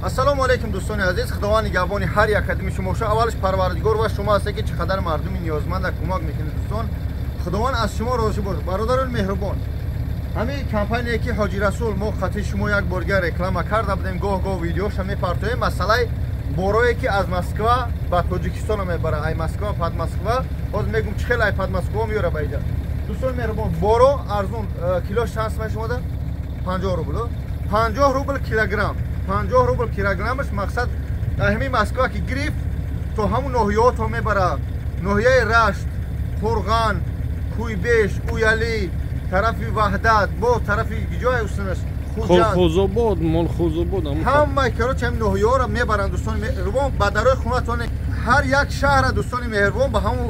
Ассалому алайкум дӯстони азиз, Худованд нигаҳбони ҳар як қадами шумо бошад. Аввалаш Парвардигор ва шумо ҳастед, ки чӣ қадар мардуми ниёзманда кӯмак мекунед дӯстон. Худованд аз шумо розӣ бошад. Бародарони меҳрубон, ҳамин компания ки Ҳоҷи Расул мо хати шумо як борга реклама карда будем, гоҳ-гоҳ видеоша мепартоем, масъалаи борое ки аз Москва ба Тоҷикистон мебарад, ай Москва пад Москва, ҳозир мегум чӣ хел ай пад Москва меёра ба иҷа. Дӯстони меҳрубон, боро арзон, килош чанд сомон шумода? 50 рубл. 50 рубл килограмм. 50 рубл килограммаш, мақсад ҳамин Москва ки гирифт то ҳамун ноҳияҳо то мебарад. Ноҳияи Рашт, Қурған, Куйбеш, Уялӣ, тарафи Ваҳдат, бо тарафи ҷои устанаш Хуҷанд, Хозобод, Молхозобод, ҳамаи короче ҳамин ноҳияҳоро мебаранд дӯстони меҳрубон ба дарои хонатон. Ҳар як шаҳра дӯстони меҳрубон ба ҳамун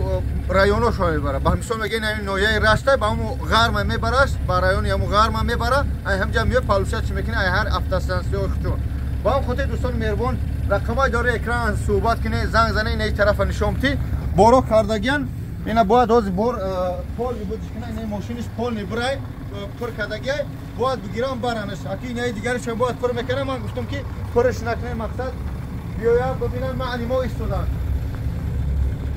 районошо мебарад. Ба мисол мегӯян ҳамин ноҳияи Рашта ба ҳамун ғарма мебараш, ба райони ҳамун ғарма мебара, ай ҳамҷа меояд получать чӣ мекунад, ай ҳар автостансияҳои худшон. Ба ҳам хотир дӯстони меҳрубон, рақамҳои дори экран суҳбат кунед, занг занед, ина тарафа нишон битӣ. Боро кардагиян, ина бояд ҳозир бор полный будиш кунад, ина мошиниш полный бирай пур кардагиай, бояд бигирам баранаш. Аки инаи дигарашам бояд пур мекунам. Ман гуфтам ки пурш накунем, мақсад биёяд бибинанд маъни мо истоданд.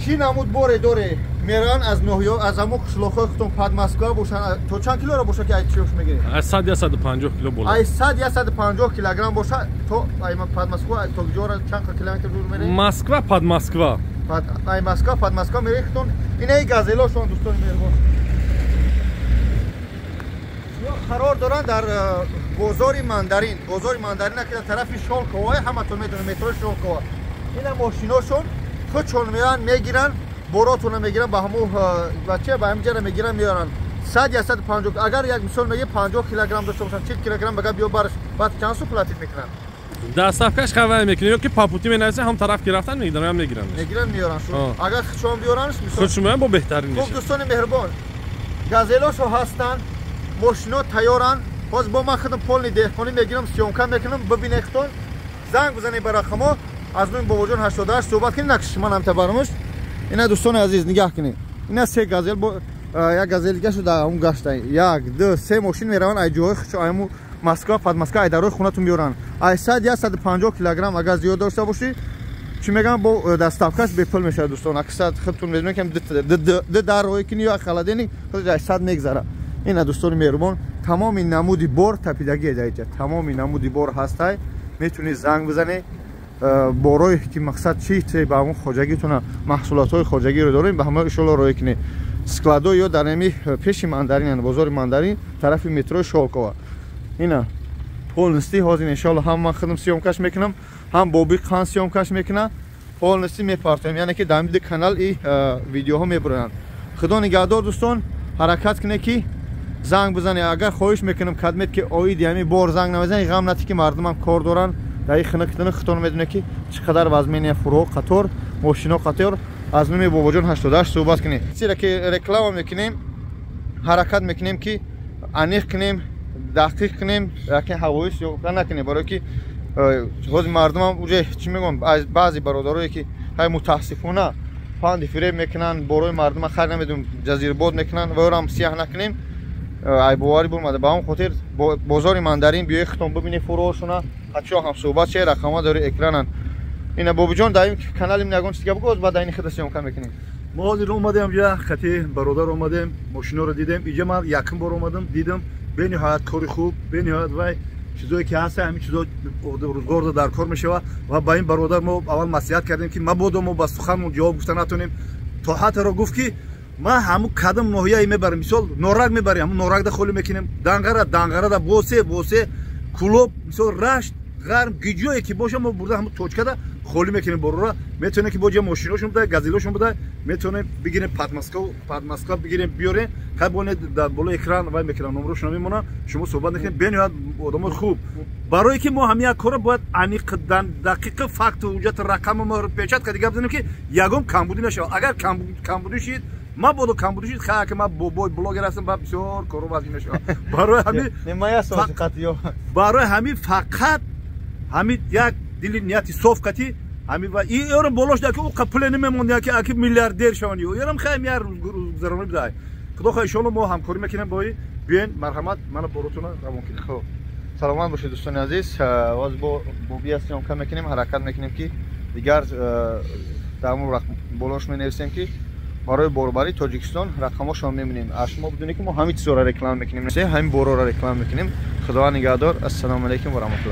Чӣ намуд боре доре мераванд аз ноҳиё, аз ҳамон қишлоқҳои худтон пад Москва бошанд, то чанд килоро бошад ки ай чиёш мегиред? Аз 100-150 кило боло. Ай 100-150 килограмм бошад то ай пад Москва то ҷора чанд километр дур меравед? Москва пад Москва. Ай Москва пад Москва меравед худтон. Инаи газелошон дӯстони меҳрубон қарор доранд дар бозори Мандарин. Бозори Мандарин ки дар тарафи Шолкова, ҳаматон медонед, метрои Шолкова. Ина мошиношон худшон меоянд, мегиранд, боротона мегиранд, ба ҳамун бача ба ҳамин ҷара мегиранд, меоранд. 100-150, агар як мисол мегӣ 50 килограмм дошта бошанд, 40 килограмм бага биё бараш, баъд чанд сум платить мекунанд? Доставкаш хавай мекунем, ё ки по пути менависем, ҳам тараф ки рафтан мегиранд, мегиранд. Мегиранд, меоранд. Агар худшон биёранд, мисол худшон меоранд, бо беҳтарин мешавад. Хуб дӯстони меҳрубон, газелошо ҳастанд, мошино тайёранд. Ҳозир бо ман худам полный деҳқонӣ мегирам, съёмка мекунам, бибинед худтон. Занг бизанед ба рақамҳо, аз номи Бобоҷон 88 суҳбат кунед, накшиш ман ҳам табармуш. Ина дӯстони азиз нигаҳ кунед. Ина се газел, бо як газел дига шуда ҳамун гашта. 1, 2, 3 мошин мераванд ай ҷоҳои худшон, ай ҳамун Москва, пад Москва, ай дарои хонатон меоранд. Ай 100-150 килограмм агар зиёд дошта бошӣ, чӣ мегӯям, бо доставкаш бепул мешавад дӯстон. Аксар худтон медонед ки ду дар роҳе кунӣ ё холодильник худаш ай 100 мегзарад. Ина дӯстони меҳрубон, тамоми намуди бор тапидагие дар иҷа, тамоми намуди бор ҳастай, метавонед занг бизанед. Борое ки мақсад чи ба ҳамон хоҷагитона маҳсулотҳои хоҷагиро дорем, ба ҳама иншоалло роҳе кунед. Складо ё дар ҳами пеши Мандарин, бозори Мандарин, тарафи метрои Шолкова. Ина полностью ҳозир иншоалло ҳам ман худам съёмкаш мекунам, ҳам Боби қан съёмкаш мекунам, полностью мепартоем, яъне ки дар ҳамин канал и видеоҳо мебароянд. Худо нигаҳдор дӯстон, ҳаракат кунед ки занг бизанед. Агар хоҳиш мекунам кадмед ки оиди ҳамин бор занг намезанед, ғам натӣ ки мардумам кор доранд. Дар ин хинак худтон медонед ки чӣ қадар вазмения фурӯ қатор, мошино қатор. Аз номи Бобоҷон 88 суҳбат кунед. Чизе ки реклама мекунем, ҳаракат мекунем ки аниқ кунем, дақиқ кунем, лакин ҳавои съёмка накунем, барое ки ҳозир мардумам уже чӣ мегӯям, аз баъзе бародарое ки ҳай мутаассифона панди фиреб мекунанд, борои мардума хайр намедонем, ҷазирбод мекунанд ва ёрам сияҳ накунем, ай боварӣ бумада. Ба ҳамон хотир бозори Мандарин биёед худтон бибинед фурӯшона, ҳачо ҳам суҳбат шед, рақамҳо дори экрананд. Ина Бобиҷон, дар ин каналим ягон чиз дига бигӯ, баъд ин худа съёмка мекунем. Мо ҳозир омадем ҷа, хати бародар омадем, мошиноро дидем. Иҷа ман якум бор омадам, дидам бениҳоят кори хуб, бениҳоят вай чизое ки ҳаста, ҳамин чизо рӯзгорда дар кор мешавад. Ва ба ин бародар мо аввал маслиҳат кардем ки мабодо мо ба суханмон ҷавоб гуфта натонем. То ҳатторо гуфт ки ман ҳамун кадом ноҳияе мебарам, мисол Норак мебарем, ҳамун Норакда холӣ мекунем, Данғара, Данғарада Босе, Босе, Кулоб, мисол Рашт, Ғарм, гиҷое ки боша мо бурда ҳамун точкада холӣ мекунем борора. Метавонем ки бо ҷа мошиношон буда, газелошон буда, метавонем бигирем Подмосква бигирем биёрем. Хай боне дар болои экран вай мекунам, номерошона мемонам, шумо суҳбат мекунем. Бениҳоят одамои хуб, барое ки мо ҳамин як корро бояд аниқ, дақиқа факту ҳуҷҷат рақами мо печат карди гап занем ки ягон камбудӣ нашавад. Агар камбудӣ шид, мабодо камбудӣ шид, хай ки ман бобои блогер ҳастам, ба бисёр коро вазин мешавад. Барои ҳамин барои ҳамин фақат ҳамин як дили нияти соф кати ҳамин ва ёрам болош ки ӯ пуле намемонд, ки аки миллиардер шаванд. Ёрам хай як рӯзгузаронӣ бидай. Худо хоҳ иншоалло мо ҳамкорӣ мекунем бо биёен, марҳамат, мана боротона равон кунем. Хуб, Саломат бошед, дӯстони азиз. Боз бо бобия съёмка мекунем, ҳаракат мекунем, ки дигар дар ҳамон болош менависем, ки барои борбарии Тоҷикистон рақамошон мемонем. Аз шумо бидунед, ки мо ҳамин чизоро реклама мекунем, ҳамин борора реклама мекунем. Худованд нигаҳдор. Ассалому алайкум ва раҳматуллоҳ.